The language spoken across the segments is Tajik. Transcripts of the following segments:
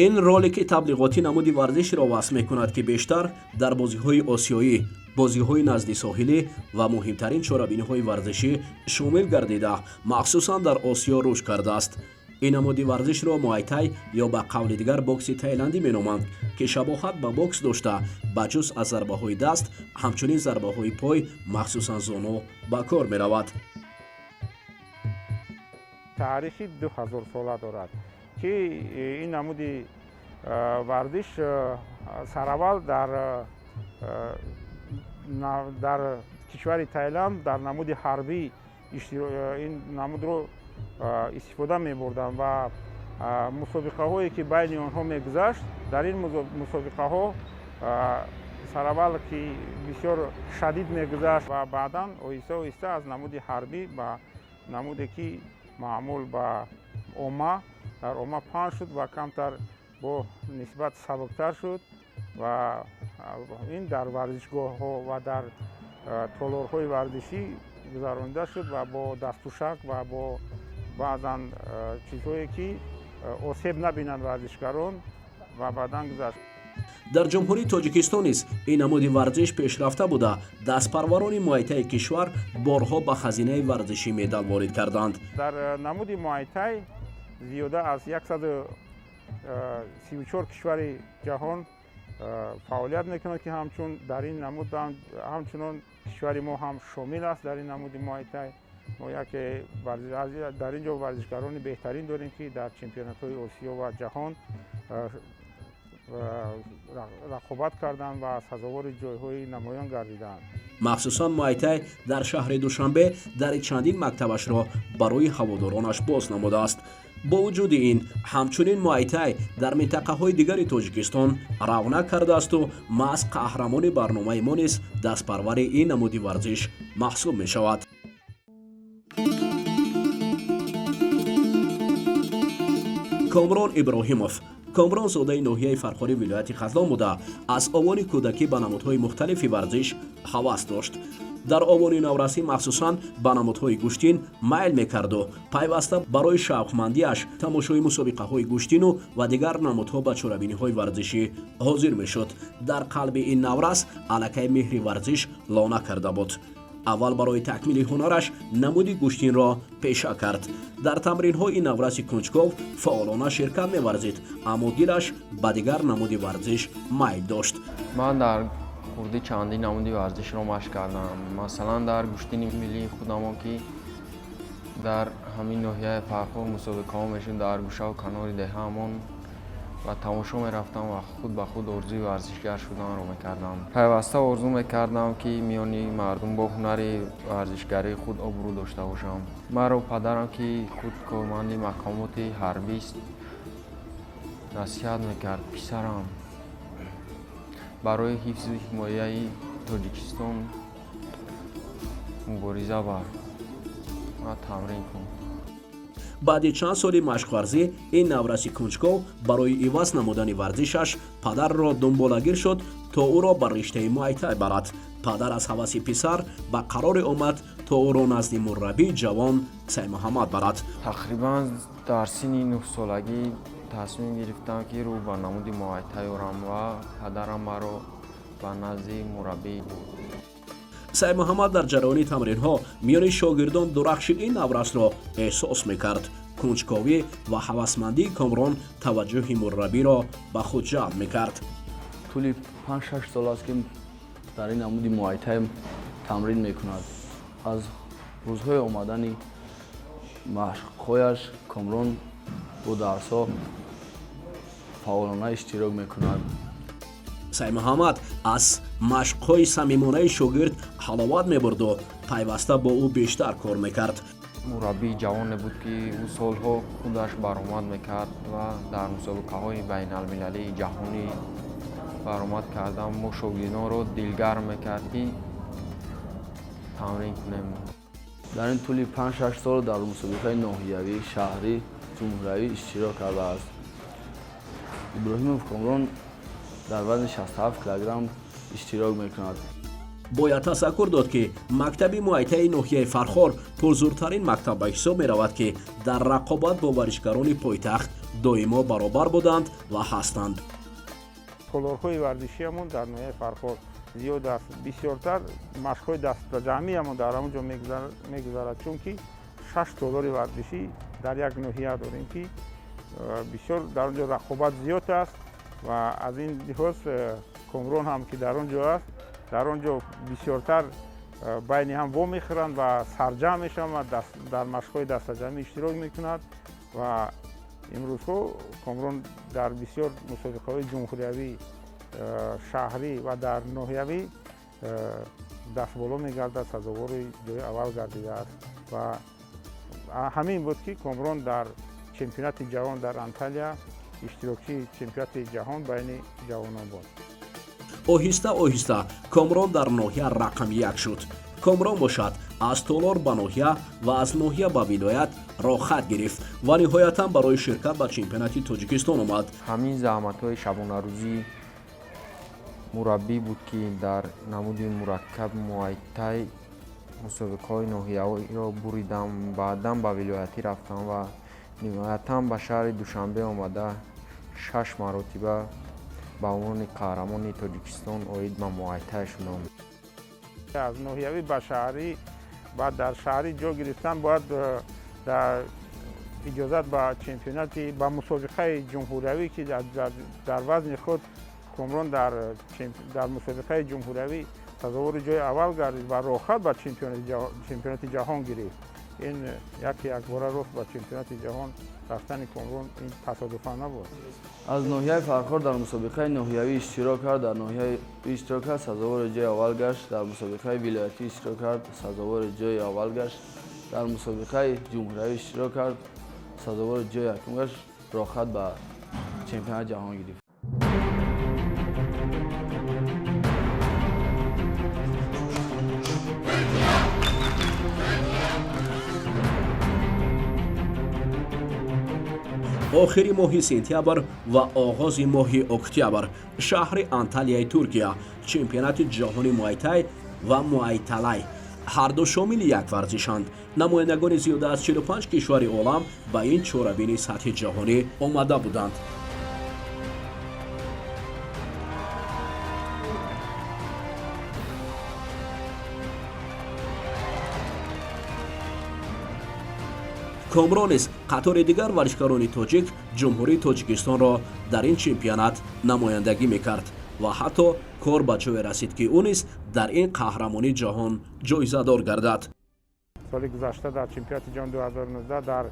Ин ролики таблиғотӣ намуди варзишро васф мекунад, ки бештар дар бозиҳои осиёӣ, бозиҳои назди соҳилӣ ва муҳимтарин чорабиниҳои варзишӣ шомил гардида, махсусан дар Осиё рушд кардааст. Ин намуди варзишро муайтай ё ба қавли дигар бокси тайландӣ меноманд, ки шабоҳат ба бокс дошта, ба ҷуз аз зарбаҳои даст, ҳамчунин зарбаҳои пой, махсусан зону, ба кор меравад. Таърихи 2000 сола дорад, ки ин намуди варзиш сараввал дар кишвари Таиланд дар намуди ҳарбӣ ин намудро истифода мебурданд ва мусобиқаҳое, ки байни онҳо мегузашт, дар ин мусобиқаҳо сараввал ки бисёр шадид мегузашт ва баъдан оҳиста оҳиста аз намуди ҳарбӣ ба намуде, ки маъмул ба омма, дар омма паҳн шуд ва камтар бо нисбат сабуктар шуд ва ин дар варзишгоҳҳо ва дар толорҳои варзишӣ гузаронида шуд ва бо дастпӯшак ва бо баъзан чизҳое, ки осеб набинанд варзишгарон, ва баъдан гузашт. Дар Ҷумҳурии Тоҷикистон низ ин намуди варзиш пешрафта буда, дастпарварони муайтай кишвар борҳо ба хазинаи варзишӣ медал ворид карданд. Дар намуди муайтай зиёда аз 134 кишвари ҷаҳон фаъолият мекунад, ки ҳамчун дар ин намуд ҳамчунон кишвари мо ҳам шомил аст. Дар ин намуди муайтай мо яке дар ин ҷо варзишгарони беҳтарин дорем, ки дар чемпионатҳои Осиё ва ҷаҳон рақобат карданд ва сазовори ҷойҳои намоён гардиданд. Махсусан муайтай дар шаҳри Душанбе дари чандин мактабашро барои ҳаводоронаш боз намудааст. Бо вуҷуди ин, ҳамчунин муайтай дар минтақаҳои дигари Тоҷикистон равнақ кардаасту маҳз қаҳрамони барномаи мо низ дастпарвари ин намуди варзиш маҳсуб мешавад. Комрон Иброҳимов. Комрон зодаи ноҳияи Фархори вилояти Хатлон буда, аз овони кӯдакӣ ба намудҳои мухталифи варзиш ҳавас дошт. Дар овони наврасӣ махсусан ба намудҳои гӯштин майл мекарду пайваста барои шавқмандиаш тамошои мусобиқаҳои гӯштину ва дигар намудҳо ба чорабиниҳои варзишӣ ҳозир мешуд. Дар қалби ин наврас аллакай меҳри варзиш лона карда буд. Аввал барои такмили ҳунараш намуди гӯштинро пеша кард. Дар тамринҳо ин навраси кунҷков фаъолона ширкат меварзид, аммо дилаш ба дигар намуди варзиш майл дошт. Ман дар хурдӣ чандин намуди варзишро машқ кардам. Масалан, дар гӯштини миллии худамон, ки дар ҳамин ноҳияи Фархор мусобиқаҳо мешуд, дар гӯшаву канори деҳаамон ба тамошо мерафтам ва худ ба худ орзуи варзишгар шуданро мекардам. Пайваста орзу мекардам, ки миёни мардум бо ҳунари варзишгарии худ обрӯ дошта бошам. Маро падарам, ки худ корманди мақомоти ҳарбист, насиҳат мекард: «Писарам, барои ҳифзу ҳимояи Тоҷикистон мубориза бар ва тамрин кун». Баъди чанд соли машқварзӣ ин навраси кунҷков барои иваз намудани варзишаш падарро дунболагир шуд, то ӯро ба риштаи муайтай барад. Падар аз ҳаваси писар ба қароре омад, то ӯро назди мураббии ҷавон Саймуҳаммад барад. Тақрибан дар синни 9-солагӣ тасмим гирифтам, ки рӯ ба намуди муайтай орам, ва падарам маро ба назди мураббӣ бурд. Саймуҳаммад дар ҷараёни тамринҳо миёни шогирдон дурахши ин наврасро эҳсос мекард. Кунҷковӣ ва ҳавасмандии Комрон таваҷҷӯҳи мураббиро ба худ ҷалб мекард. Тӯли 5-6 сол аст, ки дар ин намуди муайтай тамрин мекунад. Аз рӯзҳои омадани машқҳояш Комрон бо дарсҳо фаъолона иштирок мекунад. Саймуҳаммад аз машқҳои самимонаи шогирд ҳаловат мебурду пайваста бо ӯ бештар кор мекард. Мураббии ҷавоне буд, ки ӯ солҳо худаш баромад мекард ва дар мусобиқаҳои байналмилалии ҷаҳонӣ баромад карда, мо шогирдонро дилгарм мекард, ки тамрин кунем. Дар ин тӯли 5-6 сол дар мусобиқаи ноҳиявӣ, шаҳрӣ, ҷумҳуриявӣ иштирок кардааст. Иброҳимов Комрон дар вазни 67 килограмм иштирок мекунад. Бояд тасаккур дод, ки мактаби муайтаи ноҳияи Фархор пурзуртарин мактаб ба ҳисоб меравад, ки дар рақобат бо варзишгарони пойтахт Доимо баробар буданд ва ҳастанд. Толорҳои варзишиамон дар ноҳияи Фархор зиёд аст. Бисёртар машқҳои дастаҷамъиамон дар ҳамон ҷо мегузарад, чунки шаш толори варзишӣ дар як ноҳия дорем, ки бисёр дар он ҷо рақобат зиёд аст. Ва аз ин лиҳоз Комрон ҳам, ки дар он ҷо аст, дар он ҷо бисёртар байни ҳам вомехӯранд ва сарҷамъ мешаванд, дар машқҳои дастаҷамъӣ иштирок мекунад. Ва имрӯзҳо Комрон дар бисёр мусобиқаҳои ҷумҳуриявӣ, шаҳрӣ ва дар ноҳиявӣ дастболо мегардад, сазовори ҷои аввал гардидааст. Ва ҳамин буд, ки Комрон дар чемпионати ҷаҳон дар Анталия иштирокчии чемпионати ҷаҳон байни ҷавонон буд. Оҳиста оҳиста Комрон дар ноҳия рақами як шуд. Комрон бошад, аз толор ба ноҳия ва аз ноҳия ба вилоят роҳхат гирифт ва ниҳоятан барои ширкат ба чемпионати Тоҷикистон омад. Ҳамин заҳматҳои шабонарӯзӣ мураббӣ буд, ки дар намуди мураккаб муайтай мусобиқаҳои ноҳиявиро буридам, баъдан ба вилоятӣ рафтам ва ниҳоятан ба шаҳри Душанбе омада, шаш маротиба ба унвони қаҳрамони Тоҷикистон оид ба муайтай шудам. Аз ноҳиявӣ ба шаҳрӣ, баъд дар шаҳрӣ ҷо гирифтан, бояд дар иҷозат ба чемпионати, ба мусобиқаи ҷумҳуриявӣ, ки дар вазни худ Комрон дар мусобиқаи ҷумҳуриявӣ сазовори ҷои аввал гардид ва роҳхат ба чемпионати ҷаҳон гирифт. Ин яке якбора рост ба чемпионати ҷаҳон рафтани Комрон ин тасодуфан набуд. Аз ноҳияи Фархор дар мусобиқаи ноҳиявӣ иштирок кард, дар ноҳияи иштирок кард, сазовори ҷои аввал гашт. Дар мусобиқаи вилоятӣ иштирок кард, сазовори ҷои аввал гашт. Дар мусобиқаи ҷумҳуриявӣ иштирок кард, сазовори ҷои якум гашт, роҳхат ба чемпионати ҷаҳон гирифт. Охири моҳи сентябр ва оғози моҳи октябр, шаҳри Анталияи Туркия, чемпионати ҷаҳони муайтай ва муайталай, ҳарду шомили як варзишанд. Намояндагони зиёда аз 45 кишвари олам ба ин чорабини сатҳи ҷаҳонӣ омада буданд. Комрон низ қатори дигар варзишгарони тоҷик Ҷумҳурии Тоҷикистонро дар ин чемпионат намояндагӣ мекард ва ҳатто кор ба ҷое расид, ки ӯ низ дар ин қаҳрамонии ҷаҳон ҷоизадор гардад. Соли гузашта дар чемпионати ҷаҳон 2019 дар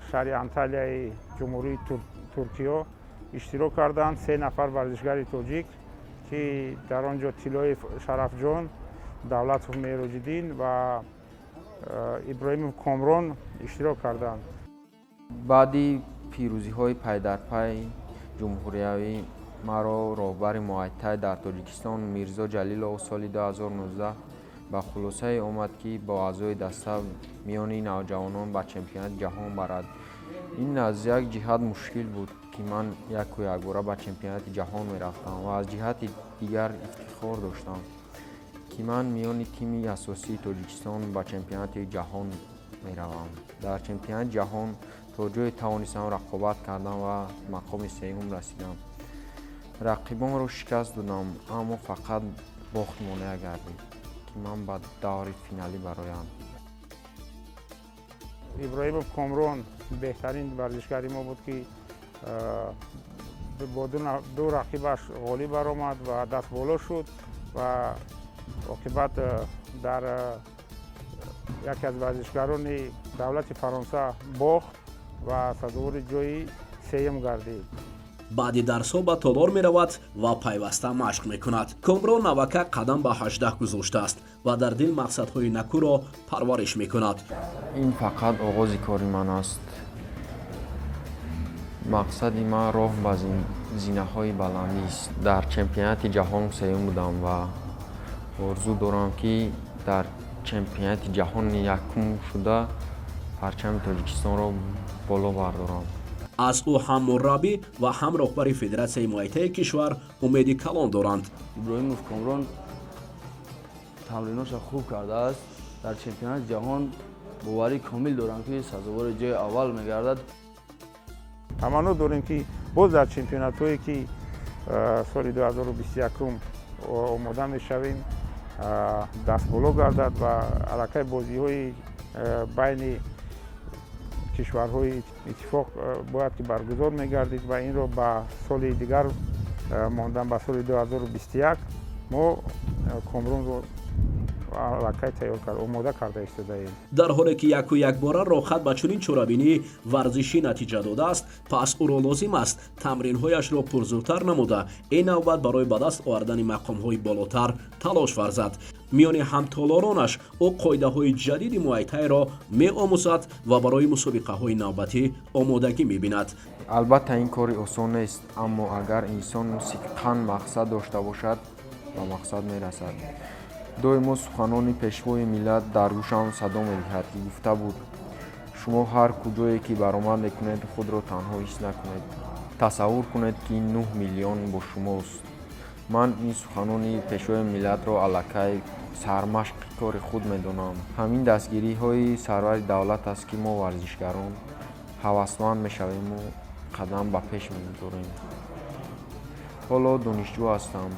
шаҳри Анталияи Ҷумҳурии Туркиё иштирок карданд се нафар варзишгари тоҷик, ки дар он ҷо Тиллоев Шарафҷон, Давлатов Мероҷиддин ва Иброҳимов Комрон иштирок карданд. Баъди пирӯзиҳои пайдарпай ҷумҳуриявӣ маро роҳбари муайтай дар Тоҷикистон Мирзо Ҷалилов соли 2019 ба хулосае омад, ки бо аъзои даста миёни навҷавонон ба чемпионати ҷаҳон барад. Ин аз як ҷиҳат мушкил буд, ки ман яку якбора ба чемпионати ҷаҳон мерафтам, ва аз ҷиҳати дигар ифтихор доштам, ки ман миёни тими асосии Тоҷикистон ба чемпионати ҷаҳон меравам. Дар чемпионати ҷаҳон то ҷое тавонистам рақобат кардам ва мақоми сеюм расидам. Рақибонро шикаст додам, аммо фақат бохт монеа гардид, ки ман ба даври финалӣ бароям. Иброҳимов Комрон беҳтарин варзишгари мо буд, ки бо ду рақибаш ғолиб баромад ва дастболо шуд ва оқибат дар яке аз варзишгарони давлати Фаронса бохт ва сазовори ҷои сеюм гардид. Баъди дарсҳо ба толор меравад ва пайваста машқ мекунад. Комрон навакак қадам ба 18 гузоштааст ва дар дил мақсадҳои накӯро парвариш мекунад. Ин фақат оғози кори ман аст. Мақсади ман роҳ ба зинаҳои баландист. Дар чемпионати ҷаҳон сеюм будам ва орзу дорам, ки дар чемпионати ҷаҳон якум шуда, парчами Тоҷикистонро боло бардорам. Аз ӯ ҳам мураббӣ ва ҳам роҳбари федератсияи муайтаи кишвар умеди калон доранд. Иброҳимов Комрон тамриношро хуб кардааст. Дар чемпионати ҷаҳон боварӣ комил дорам, ки сазовори ҷои аввал мегардад. Таманно дорем, ки боз дар чемпионатҳое, ки соли 2021 омода мешавем, дастболо гардад ва аллакай бозиҳои байни кишварҳои иттифоқ бояд ки баргузор мегардид ва инро ба соли дигар мондан, ба соли 2021 мо Комронро аллакай тайёр кард, омода карда истодаем. Дар ҳоле ки яку якбора роҳхат ба чунин чорабинии варзишӣ натиҷа додааст, пас ӯро лозим аст тамринҳояшро пурзӯртар намуда, ин навбат барои ба даст овардани мақомҳои болотар талош варзад. Миёни ҳамтолоронаш ӯ қоидаҳои ҷадиди муайтайро меомӯзад ва барои мусобиқаҳои навбатӣ омодагӣ мебинад. Албатта, ин кори осон нест, аммо агар инсон сидқан мақсад дошта бошад, ба мақсад мерасад. Доимо суханони Пешвои миллат дар гӯшам садо медиҳад, ки гуфта буд: «Шумо ҳар куҷое ки баромад мекунед, худро танҳо ҳис накунед, тасаввур кунед, ки 9 миллион бо шумост». Ман ин суханони Пешвои миллатро аллакай сармашқи кори худ медонам. Ҳамин дастгириҳои сарвари давлат аст, ки мо, варзишгарон, ҳавасманд мешавему қадам ба пеш мегузорем. Ҳоло донишҷӯ ҳастам.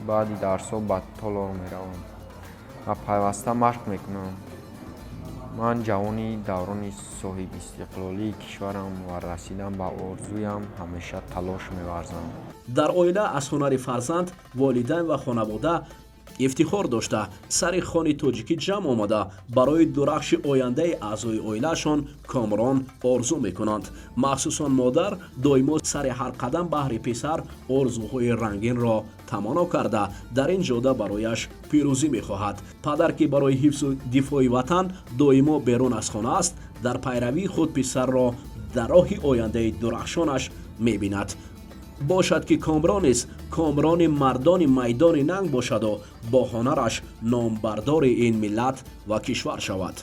Баъди дарсҳо ба толор меравам ва пайваста машқ мекунам. Ман ҷавони даврони соҳибистиқлолии кишварам ва расидан ба орзуям ҳамеша талош меварзам. Дар оила аз ҳунари фарзанд волидайн ва хонавода ифтихор дошта, сари хони тоҷикӣ ҷамъ омада, барои дурахши ояндаи аъзои оилаашон Комрон орзу мекунанд. Махсусан модар доимо сари ҳар қадам баҳри писар орзуҳои рангинро таманно карда, дар ин ҷода барояш пирӯзӣ мехоҳад. Падар, ки барои ҳифзу дифои ватан доимо берун аз хона аст, дар пайравии худ писарро дар роҳи ояндаи дурахшонаш мебинад. Бошад, ки Комрон низ Комрони мардони майдони нанг бошаду бо ҳунараш номбардори ин миллат ва кишвар шавад.